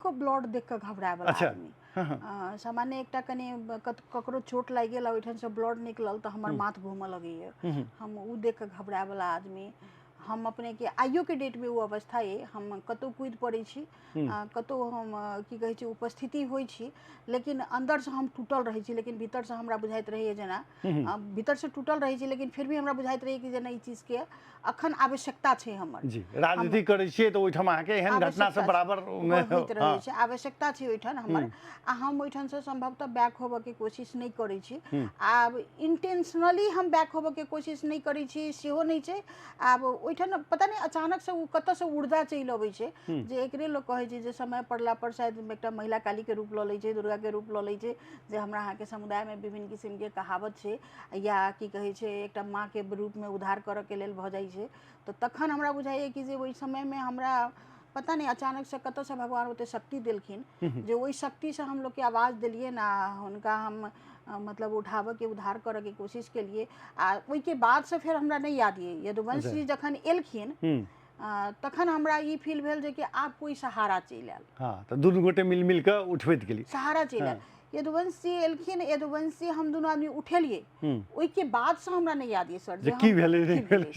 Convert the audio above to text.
कऽ ब्लड देख कऽ घबराय वाला आदमी। सामान्य एकटा कनि ककरो चोट लागि गेल आ ओहिठामसँ ब्लड निकलल तऽ हमर माथ घूमऽ लगैया। हम ओ देख कऽ घबराय वाला आदमी। हम अपनेके आइयोके डेटमे ओ अवस्था अइ, हम कतहु कूदि पड़ै छी, कतहु हम की कहै छै उपस्थिति होइ छी, लेकिन अन्दरसँ हम टूटल रहै छी, लेकिन भीतरसँ हमरा बुझाइत रहैए जेना भीतरसँ टूटल रहै छी, लेकिन फिर भी हमरा बुझाइत रहैए कि जेना ई चीजके अखन आवश्यकता छै हमर। जी, राजनीति करै छियै तऽ ओहिठाम अहाँके एहन घटना सब बराबर होइत रहै छै, आवश्यकता छै ओहिठाम हमर, आ हम ओहिठामसँ सम्भवतः बैक होबऽके कोशिश नहि करै छी। आब इंटेंशनली हम बैक होबऽके कोशिश नहि करै छी सेहो नहि छै। आब ओहिठाम पता नहि अचानकसँ ओ कतऽसँ ऊर्जा चलि अबै छै जे एकरे लोक कहै छै जे समय पड़ला पर शायद एकटा महिला कालीके रूप लऽ लै छै, दुर्गाके रूप लऽ लै छै, जे हमरा अहाँके समुदायमे विभिन्न किसिमके कहावत छै, या की कहै छै एकटा माँके रूपमे उद्धार करऽके लेल भऽ जाइ छै। तऽ तखन हमरा बुझाइए कि जे ओहि समयमे हमरा पता नहि अचानकसँ कतऽसँ भगवान ओते शक्ति देलखिन जे ओहि शक्तिसँ हम लोकके आवाज देलियनि आ हुनका हम मतलब उठाबऽके उद्धार करऽके कोशिश केलियै। आ ओहिके बादसँ फेर हमरा नहि याद अइ, यदुवंश जी जखन एलखिन तखन हमरा ई फील भेल जे कि आब कोइ सहारा चलि आयल। हँ, तऽ दुनू गोटे मिल मिल कऽ उठबैत गेली, सहारा चलि आयल। यदुवंश जी एलखिन, यदुवंश जी हम दुनू आदमी उठेलियै, ओहिके बादसँ हमरा नहि याद अइ सर जे की भेलै नहि भेलै।